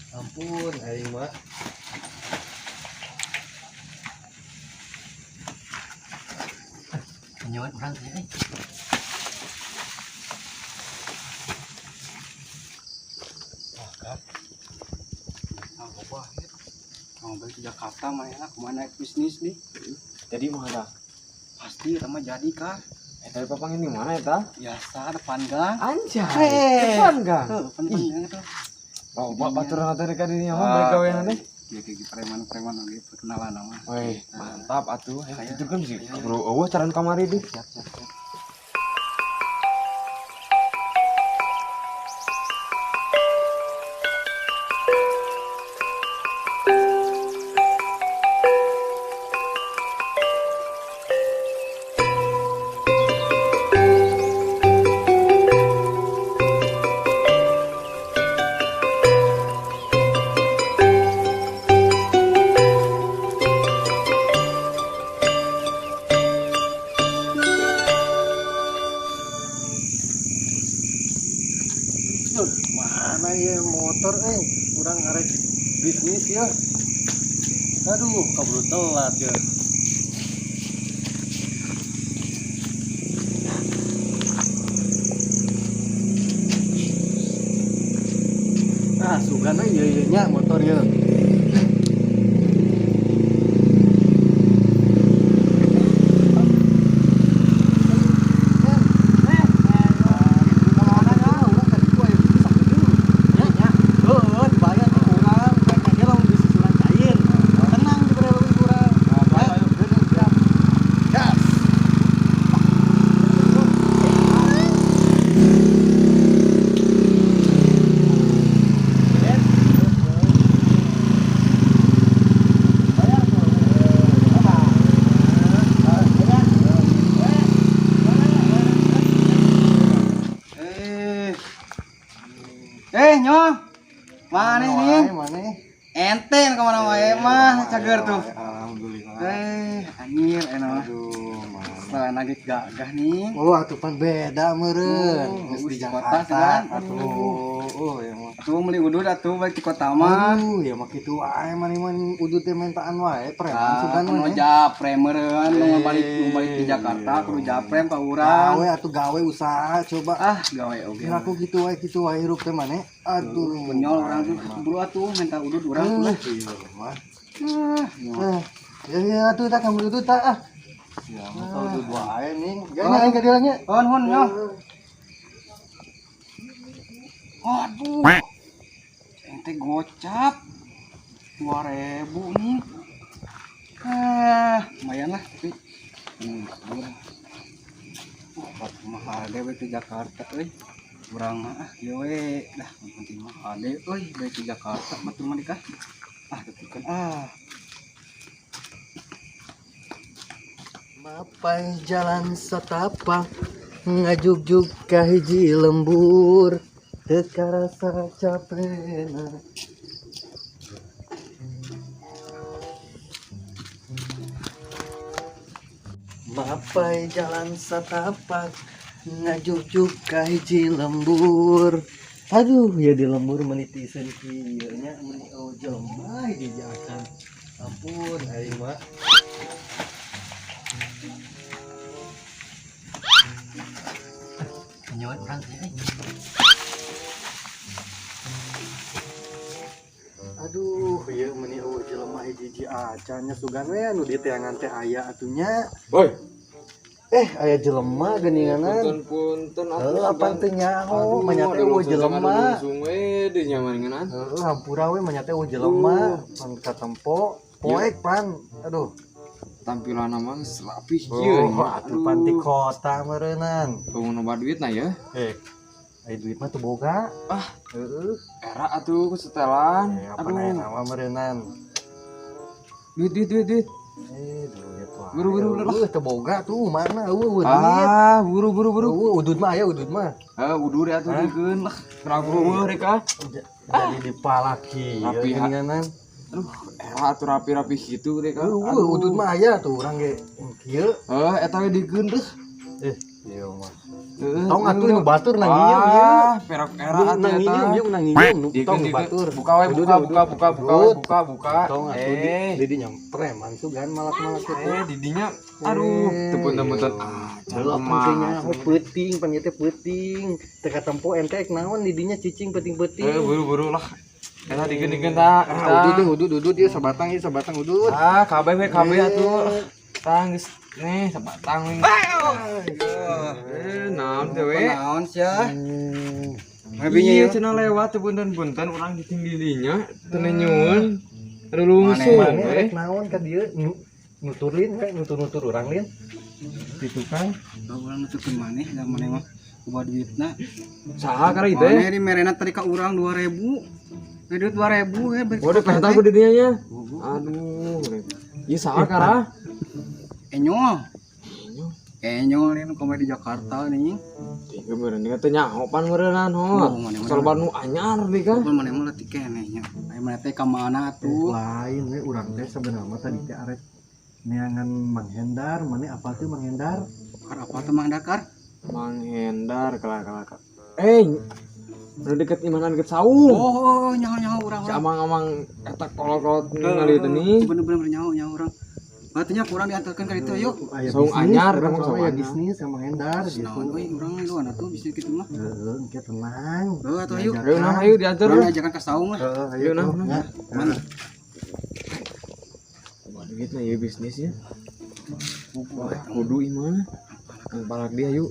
Ampun aing mah. Nyawan urang teh euy. Mau balik ke Jakarta mah enak kemana naik bisnis nih. Jadi mana? Pasti sama jadi kah? Tapi papang ini mana eta? Biasa depan gang. Anjay. Depan gang. Tuh, depan gang itu. Oh, baturan teh ka dinya mah balik gawean teh. Ya kayak preman-preman lagi perkenalan nama. Weh, mantap atuh. Itu kan sih. Bro, eueuh caran kamari deh. Siap, siap, siap. Mana ya motor kurang arek bisnis ya. Aduh, keburu telat ya. Ah, sugan we ieu nya motor ya. Nyo. Mana nih? Mana? Ente kemana wae mah cager tuh. Alhamdulillah. Anjir enak. Aduh, mana. Setelah nagih gagah nih. Oh, atuh pan beda meureun. Geus di di kota Jakarta kan. Atuh. Oh, ya mah. Atuh meuli udud atuh balik di kota mah. Aduh, ya mah kitu wae mani udud teh mentaan wae preman sugan Kudu mah. japre meureun nu balik di Jakarta kudu japrem ka urang. Gawe atuh gawe usaha coba. Ah, gawe oge. Kira aku gitu wae hirup teh maneh. Aduh, Penyol urang tuh buru atuh minta udud urang tuh. Iya mah. Ah, Ya atuh tak kamu udud tak ah. Ya mah udud wae nih. Gak aing ka dieu nya. Hon hon nyo. Aduh. Ente gocap. 2000 nih. Ah, lumayan lah tapi. Mah hade we ke Jakarta euy. Urang mah ah kieu we. Dah penting mah hade euy balik ke Jakarta batur mah dikah. Ah, tuturkeun ah. Mapai jalan setapak ngajugjug ka hiji lembur teu karasa capena. Mapai jalan setapak ngajugjug ka hiji lembur. Aduh, ya di lembur menitiseun kieu nya meni oh jelema hiji acan. Ampun aing mah. Nyawan urang teh euy. Aduh, ieu meuni eueuh jelema hiji-hiji acan nya sugan we anu di teangan teh aya atuh nya. Woi. Aya jelema geuninganan. Punten-punten atuh. Heuh, apan teu nyaho, manya teh eueuh jelema. Langsung we di nyamaringan. Heuh, hampura we manya teh eueuh jelema, pan katempo, poek pan. Aduh. Tampilan mah geus rapih kieu. Oh, atuh pan ti kota meureunnan. Bangun loba duit na ya. Aya duit mah teu boga. Ah, heueuh. Era atuh kesetelan. Apan aya nama meureunnan. Duit duit duit duit. Duit wae. Buru, buru, buru. Eueuh, teu boga tuh mana eueuh duit. Ah, buru buru buru. Eueuh, udud mah aya udud mah. Ah, udur ya atuh dikeun lah. Ragu eueuh rek ah. Jadi dipalaki Rapi, ya geuninganan. Aduh, era atuh rapi-rapi gitu rek ah. Eueuh, udud mah aya tuh urang ge kieu. Heuh, eta we dikeun deuh. Ieu mah. Tong atuh nu batur nang nginyeum ieu. Ah, perak era atuh Nang eta. nginyeum ieu nang nginyeum nu tong nu batur. Buka we, buka buka buka buka we, buka buka. Tong atuh di dinya preman sugan malak-malak kitu. Didinya aduh, teu punten-punten. Ah, Delok pentingnya oh peuting pan ieu teh peuting. Teu katempo ente ek naon di dinya cicing peuting-peuting. Buru-buru lah. Eta digeun-digeun ta. Ah, udud udud udud ieu sabatang ieu sabatang udud. Ah, kabeh we kabeh atuh. Tang geus nih sabatang we. Naon teh we? Naon sia? Ngabinya ieu cenah lewat teu punten-punten urang cicing di dinya teu nyuwun. Aduh lungsung Mane we. rek naon ka dieu nutur lin we nutur-nutur urang lin. Gitu kan. Urang nuturkeun maneh da maneh mah loba duitna. Saha kari teh? Maneh di merena tadi ka urang 2000. Duit 2000 ya. Waduh, peta ku di dinya nya. Aduh. Ieu saha kara? Enyol. Enyol nih komedi di Jakarta nih. Tiga meureun teh nyaho pan meureunnan ho. Soloban nu anyar deui kan. Pan maneh mah leutik keneh nya. Aya maneh teh ka mana atuh? Lain we urang teh sebenarnya mah tadi teh arek neangan Mang Hendar, maneh apa tuh Mang Hendar? Kar apa tuh Mang Hendar kar? Mang Hendar kalah kalah. Udah deket imanan deket saung. Oh, nyaho-nyaho urang. Si amang-amang eta kolot-kolot ningali teh nih. Bener-bener nyaho-nyaho urang. Batunya kurang diantarkan ke itu yuk. Saung anyar urang kamu saung aya anyar. bisnis sama Hendar gitu. Naon euy urang luan atuh bisnis kitu mah. Heeh, engke tenang. Heuh atuh ayo. Ayo nah ayo diantar. Urang ajakan ke saung lah. Heeh, ayo Ayo, nah, tuh, nah. ya. Mana? Wah, duitna ieu bisnisnya. Wah, kudu ieu mah. Ang palak dia yuk.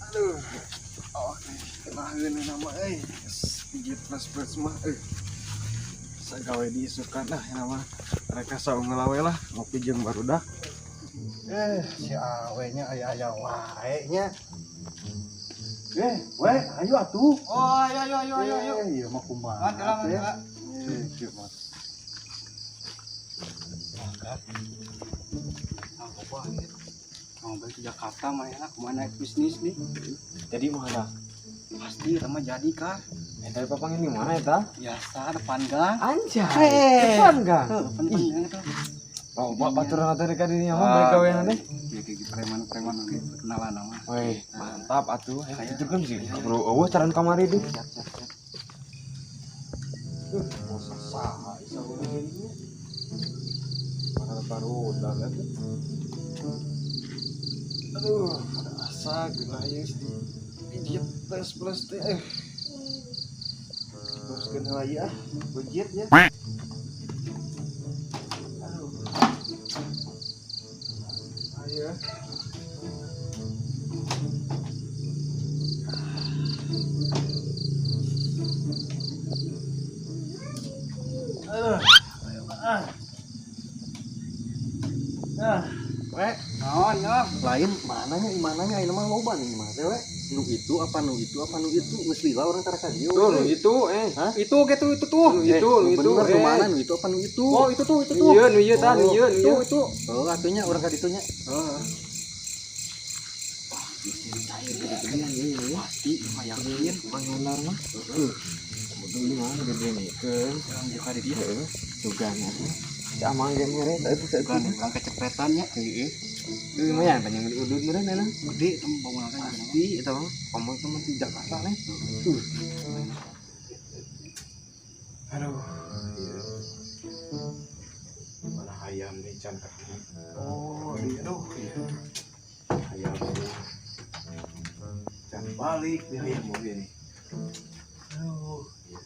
Aduh. Oke, laheun nama euy. Pijit plus-plus mah euy. Sagawe diisukan lah nama. Mereka saung ngelawe lah ngopi jeung barudak. Si awe nya aya-aya wae nya. We, ayo atuh. Oh, ayo ayo ayo ayo ayo. Ieu mah kumaha teh? Ieu mah. Mau balik ke Jakarta mah enak, kemana naik bisnis nih? Jadi mana? Pasti eta mah jadi kar. Eta papang ini mana eta? Biasa depan gang. Anjay. Depan gang. Heuh, depan gang eta. Oh, bapak baturan teh ka dinya mah balik gawean teh. Ya kayak gitu preman-preman oge kenalan mah. Weh, mantap atuh. Ayo tuturkeun sih. Bro, eueuh caran kamari deh. Siap siap siap. Masa saha isa dinya. Mana barudak atuh. Aduh, ada asa geuna ieu dipijit plus-plus teh. Teruskeun heula ieu ah, bejit nya. Aduh. Ayo. Aduh, ayo ah. Nah, we, Naon yo? lain mananya mananya ayeuna mah loba nih mah teh we. Nu itu apa nu itu apa nu itu geus lila urang tara ka dieu. Tuh, nu itu Hah? Itu gitu itu tuh. Nu itu, nu itu. Bener nu mana nu itu apa nu itu? Oh, itu tuh, itu tuh. Iya, nu ieu tah, nu ieu, nu ieu. Itu, itu. Oh, atunya urang ka ditunya. Heeh. Pasti mah yakin Mang Hendar mah. Heeh. Kudu ieu mah gede nikeun. urang juga di dieu. Heeh. Sugan atuh. Si amang ge mere eta itu Bukan urang kecepretan nya. Heeh. Lumayan panjang beli udut meureun enak. Gede teh bangunan kan Pasti eta mah kamu itu mah di Jakarta nih. Aduh. Iya. Mana hayam nih can kaki. Oh, iya aduh iya. Hayam ini. Can balik nih hayam mau ini. Aduh. Iya.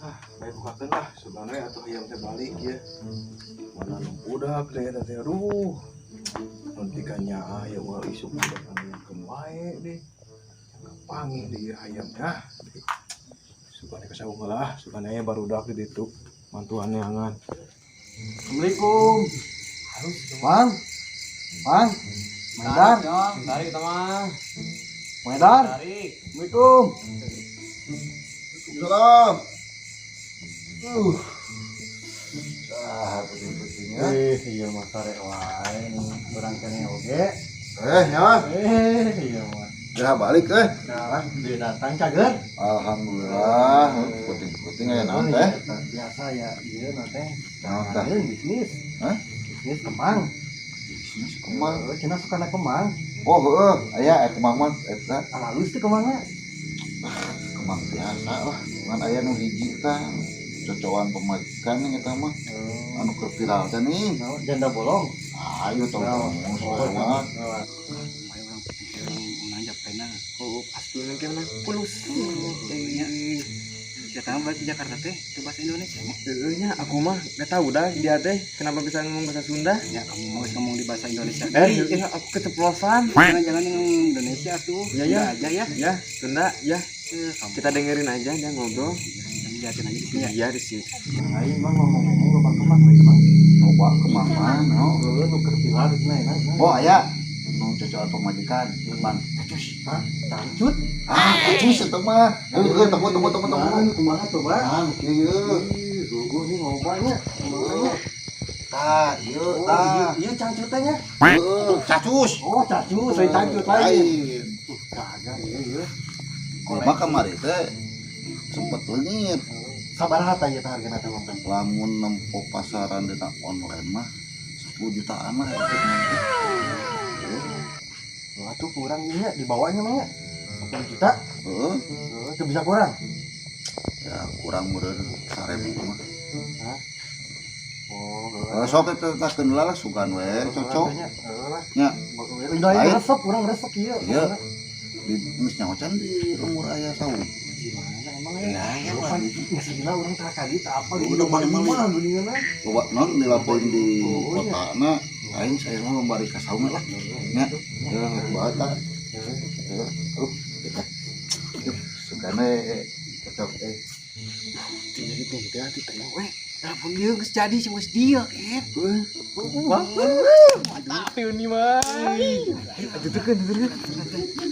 Ah, baik bukakeun lah sebenarnya atuh hayam teh balik ya. Mana nu budak teh eta teh aduh. Nanti kan nya aya ulah isuk budak nanyakeun wae deh. Panggih di hayam dah. Sugane ka saung heula, sugane aya barudak di ditu mantuan neangan. Assalamualaikum. Mang. Mang. Mang Dar. Tarik teman. Mang Dar. Tarik. Assalamualaikum. Waalaikumsalam. Ah, putih-putihnya. Iya mah sare wae urang keneh oge. Nyawa. Iya mah. Geura balik euy. Nah, dia datang cager. Alhamdulillah, puting-puting aya naon teh? Biasa ya, ieu na teh. Naon tah? Naon bisnis. Hah? Bisnis kemang. Bisnis kemang. Heeh, cenah suka na kemang. Oh, heeh, aya aya kemang mah eta. Halus teh kemangna. Kemang biasa lah. Ngan aya nu hiji tah. Cocokan pamajikan eta mah. Anu keur viral teh nih. Naon janda bolong. Ayo tong Naon? lewat. Lewat. Ayo urang menanjak pena. Oh, pasti nanti menang pulus. Iya. Siapa tahu balik di Jakarta teh itu bahasa Indonesia nya. Heeh nya, aku mah gak tahu dah dia teh kenapa bisa ngomong bahasa Sunda. Ya kamu mau ngomong di bahasa Indonesia. Eh, iya, aku keceplosan. Jangan jangan ngomong Indonesia tuh. Ya, ya. Sunda aja ya. Ya, Sunda, ya. Eh, kamu Kita dengerin aja dia ngobrol. kita liatin aja di sini ya. Iya, di sini. Aing mah ngomong-ngomong loba kemang we mah. Loba kemang mah, no. Heeh, nu keur viral cenah enak. Oh, aya nu cocokan pamajikan, kemang. Cacus. Hah? Cangcut? Ah, cacus eta mah. Heuh, temu temu temu temu. Kumaha kumaha coba? Ah, kieu. Ih, heueuh nih ngobanya. Kumaha? Tah, ieu Oh, tah. iya, iya cangcut teh nya. Heuh, cacus. Oh, cacus, saya cangcut lain. Lain. Kagak iya iya. Kurma kamari teh sempet leungit. Sabaraha tah ieu teh hargana teh Bang? Lamun nempo pasaran dina online mah 10 jutaan lah eta teh. Wah, tuh kurang ieu nya dibawanya mah nya. 10 juta. Heeh, Heeh, teu bisa kurang. ya kurang meureun 1000 mah. Oh, Eh, sok eta takeun lah sugan we cocok. Heeh lah. Nya. Lain resep, kurang resep ieu. Iya. Di geus nyaho can di lembur aya saung. Di mana emang ya? Ya, ya, Pan geus gila urang tah kali tah apa di Udah mana mana-mana. mah geuningan. Loba non dilaporin di Oh, iya. kotana aing saya mah lomba ka saung lah. Nya. Ya, bae tah. Aduh, kita. Sugane cocok eh. Jadi beda di tengah we. Telepon dia geus jadi sih geus dia kan. Mantap ini mah. Aduh, tuh kan, tuh kan.